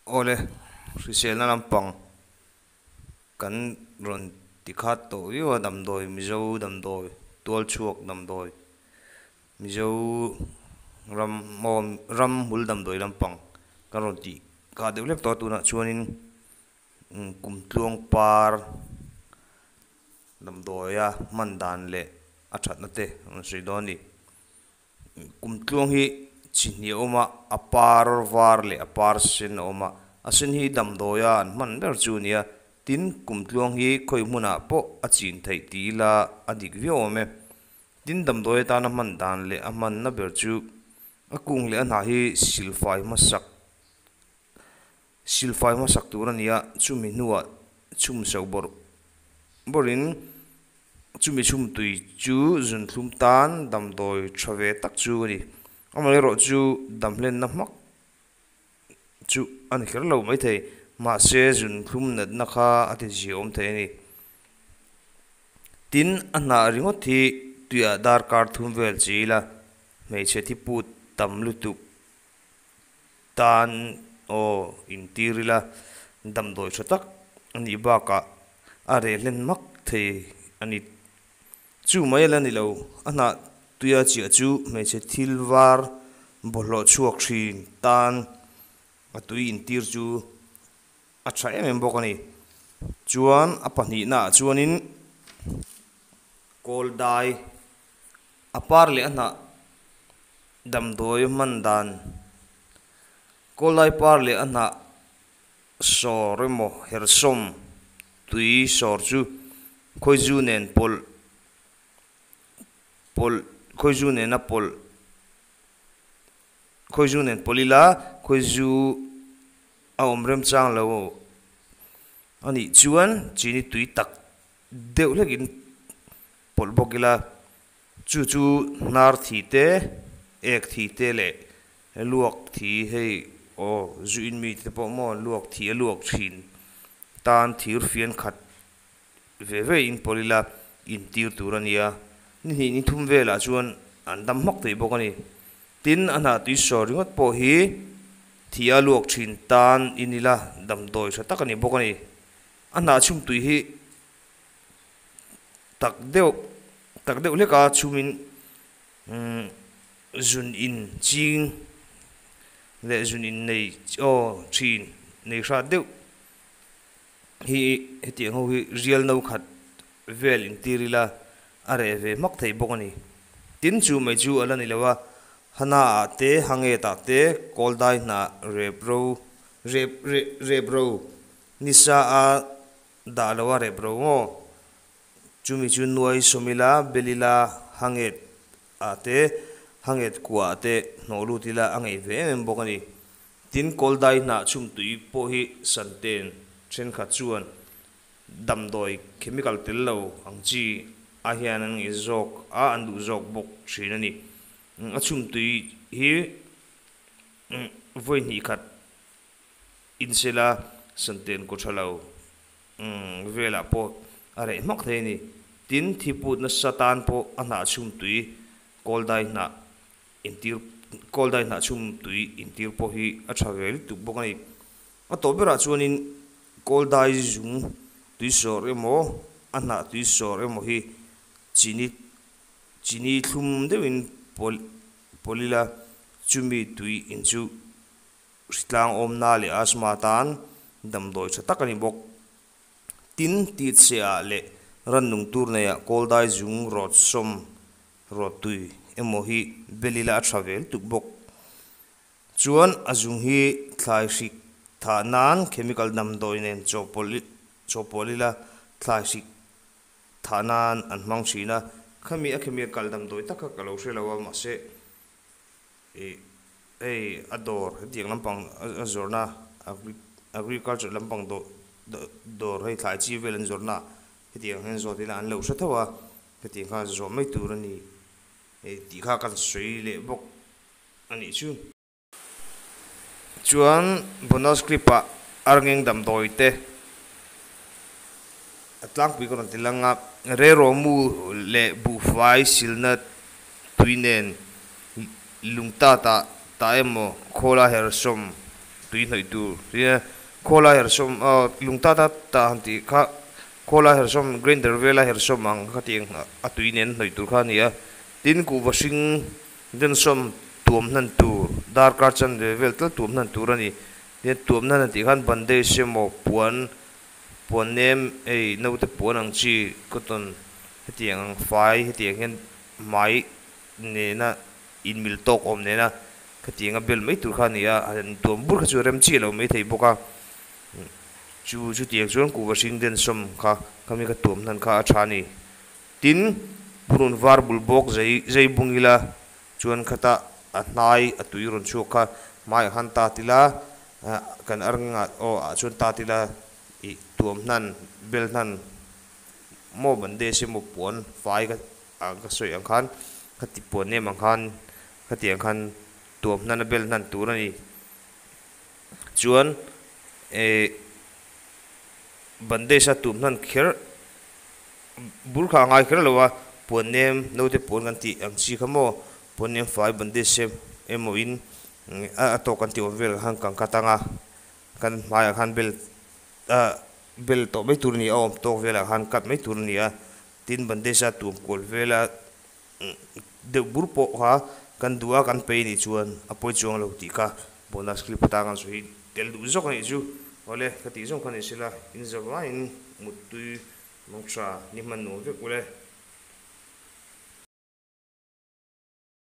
Awle, hriselna lampang kan rawn ti khat tawh viau a, damdawi Mizo damdawi tualchhuak damdawi Mizo ram aw ram hmul damdawi lampang kan rawn tih kha deuh hlek tawh a tunah chuanin kumtluang par damdawia hman dan leh a thatna te an rawn sawi dawn a ni. Kumtluang hi chi hnih a awm a, a par var leh a par sen a awm a, a sen hi damdawia an hman ber chu a ni a, tin kumtluang hi khawi hmunah pawh a chin theih ti ila a dik viau awm e. Tin damdawi atana hman dan leh a hmanna ber chu a kung leh a hnah hi silfai hmasak silfai hmasak tur a ni a, chumi hnuah chhum so bawrh bawrhin Chumi chhum tui chu zunthlum tan damdawi tha ve tak chu a ni. Amaherawh chu damhlenna hmak chu a ni kher lo maithei. Mahse zunthlum natna kha a ti ziaawm thei a ni. Tin, a hnah ringawt hi tuiah darkar thum vel chi ila hmeichhe thi put tam lutuk tan aw intir ila damdawi tha tak a nih bakah a reh hlen hmak thei a ni. Chu mai a la ni lo, a hnah tuia chiah chu hmeichhe thil var bawlhhlawh chhuak thin tan a tui intir chu a tha em em bawk a ni. Chuan a pahnihnaah chuanin kawl dai a par leh a hnah damdawi hman dan kawl dai par leh a hnah sawr emaw hersawm tui sawr chu khawizu nen pawlh pawlh khawizu nena pawlh khawizu nen pawlh ila khawizu a awm remchang lo a nih chuan chini tui tak deuh hlekin pawlh bawk ila chu chu hnar thi te ek thi te leh luak thi hei aw zu in mi te pawh maw luak thi a luak thin tan thir fian khat ve ve in pawlh ila intir tur a nia ni hnih ni thum velah chuan an dam hmak thei bawk a ni. Tin, a hnah tui sawr ringawt pawh hi thi a luak thin tan in ila damdawi tha tak a ni bawk a ni. A hnah chhum tui hi tak deuh tak deuh hlek a chhumin zun in ching leh zun in nei aw thin nei hrat deuh hi hetiang ho hi rial no khat vel intir ila a reh ve hmak thei bawk a ni. Tin chu mai chu a la ni lo a, Hana ah te, Hanget ah te, Kawldai hnah rep ro rep rep ro nisa a dah lo a rep ro maw? Chumi chu nuai sawmila, belila, Hanget ah te, Hanget kua ah te hnawh lut ila a ngeih ve em em bawk a ni. Tin Kawldai hnah chhumtui pawh hi Santen thenkhat chuan Damdawi chemical tel lo ang chi ah hian an ngei zawk a, an duh zawk bawk thin a ni. A chhum tui hi vawi hnih khat insela santen kaw tha lo velah pawh a reh hmak thei a ni. Tin, thiput nasa tan pawh a hnah chhum tui kawldai hnah intir kawldai hnah chhum tui intir pawh hi a tha ve lutuk bawk a ni. A tawh berah chuanin Kawldai zung tui sawr emaw, a hnah tui sawr emaw hi chini chini thlum deuhin pawlh pawlh ila chumi tui in chu hritlang awmna leh asthma tan damdawi tha tak a ni bawk. Tin, titse ah leh rannung tur neiah Kawldai zung rawt sawm rawt tui emaw hi bel ila a tha vel tuk bawk. Chuan a zung hi thlai hrik thah nan chemical damdawi nen chawhpawlh chawhpawlh ila thlai hrik thah nan an hmang thin a, khami a chemical damdawi tak kha ka lo hre lo a mahse ih hei a dawr hetiang lampang a zawrhna agriculture lampang dawr dawr hei thlai chi vel an zawrhna hetiang hian zawt ila an lo hre tho a, hetiang kha zawh mai tur a ni tih kha kan sawi leh bawk. A nih chu. Chuan bonus clip ah arngeng damdawi te a tlangpui ka rawn ti lang a, Reromu leh buhfai silna tui nen lungtat ah tah emaw khawla hersawm tui hnawih tur tia khawla herhsawm ah lung ta ta ta han tih kha khawla herhsawm grinder vela herhsawm ang kha tih ang a tui nen hnawih tur kha a ni a tin kuhva hring densawm tuam hnan tur darkar chanve vel tal tuam hnan tur a ni tin tuam hnan han tih khan bandage emaw puan puan nem hei naute puan ang chi cotton hetiang ang fai hetiang hian hmai nena inmil tawk awm nena khatiang a bel mai tur kha a ni a han tuam bur kha chu rem chiah lo maithei bawk a chu chutiang chuan kuhva hring densawm kha khami kha tuam hnan kha a tha a ni tin purun var bul bawk zai zai bung ila chuan khata a hnai a tui rawn chhuak kha hmaiah khan tat ila ah kan ar ngah aw ah chuan tat ila ih tuam hnan bel hnan maw bandage emaw puan fai ka ah ka sawi ang khan khati puan em ang khan khatiang khan tuam hnan a bel hnan tur a ni chuan eh bandage a tuam hnan kher bur kha a ngai kher lo a puan nem naute puan kan tih ang chi kha maw puan nem fai bandage emaw in a tawk kan tih awm vel khan kan cut ang a kan hmaiah khan bel ah bel tawh mai tur a ni a awm tawk velah khan cut mai tur a ni a tin bandage a tuam kual vela deuh bur pawh kha kan duh a kan pei nih chuan a pawi chuang lo tih kha bonus clip atang an sawi tel duh zawk a nih chu awle ka tih zawng kha ni sela in zavaiin muttui mangtha ni hman nuam vek ule.